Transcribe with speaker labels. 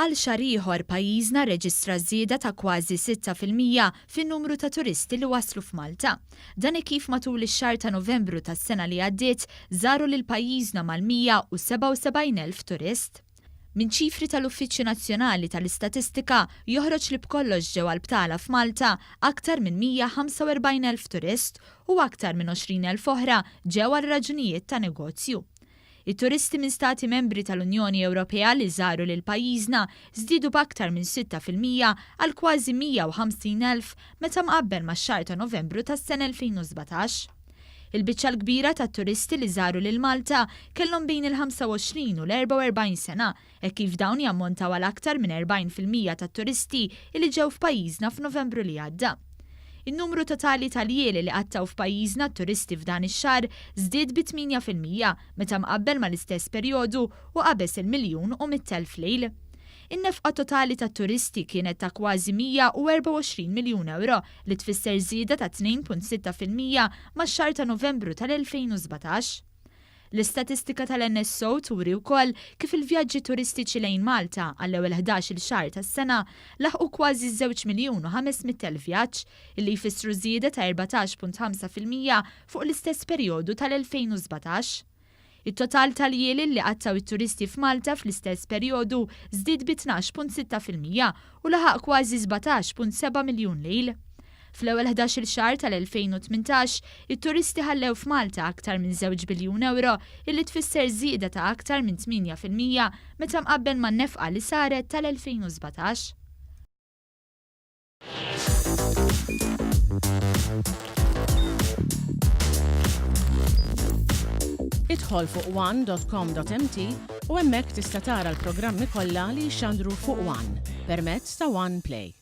Speaker 1: Għal xahar ieħor pajjiżna rreġistra żieda ta' kważi 6% fin-numru ta' turisti li waslu f'Malta. Dan hekk kif matul ix-xahar ta' Novembru tas-sena li għaddiet żaru lil pajjiżna mal-177,000 turist. Minn ċifri tal-Uffiċċju Nazzjonali tal-Istatistika joħroġ li b'kollox ġew għall-btala f'Malta aktar minn 145,000 turist u aktar minn 20,000 oħra ġew għal raġunijiet ta' negozju. It-turisti minn Stati Membri tal-Unjoni Ewropea li żaru lil pajjiżna żdiedu b'aktar minn 6% għal kważi 150,000 meta mqabbel max-xahar ta' Novembru tas-sena 2017. Il-biċċa l-kbira tat-turisti li żaru lil Malta kellhom bejn il-25 u l-44 sena, hekk kif dawn jammontaw għal aktar minn 40% tat-turisti li ġew f'pajjiżna f'Novembru li għadda. In-numru totali ta' ljieli li qattgħu f'pajjiżna t-turisti f'dan ix-xahar żdied bi 8% meta mqabbel mal-istess perjodu u qabeż il-miljun u 100,000 lejl. In-nefqa totali tat-turisti kienet ta' kważi 124 miljun ewro li tfisser żieda ta' 2.6% max-xahar ta' Novembru tal-2017. L-istatistika tal-NSO turi wkoll kif il-vjaġġi turistiċi lejn Malta għall-ewwel 11-il xahar tas-sena laħqu kważi ż-żewġ miljun u 500,000 vjaġġ, illi jfissru żieda ta' 14.5% fuq l-istess perjodu tal-2017. It-total ta' ljieli li qattgħu t-turisti f'Malta fl-istess perjodu żdied bi 12.6% u laħaq kważi 17.7 miljun lejl. Fl-ewwel 11-il xahar tal-2018, it-turisti ħallew f'Malta aktar minn żewġ biljun ewro illi tfisser żieda ta' aktar minn 8% meta mqabbel man-nefqa li saret tal-2017.
Speaker 2: Idħol fuq one.com.mt u hemmhekk tista' tara l-programmi kollha li jixxandru fuq One permezz ta' One Play.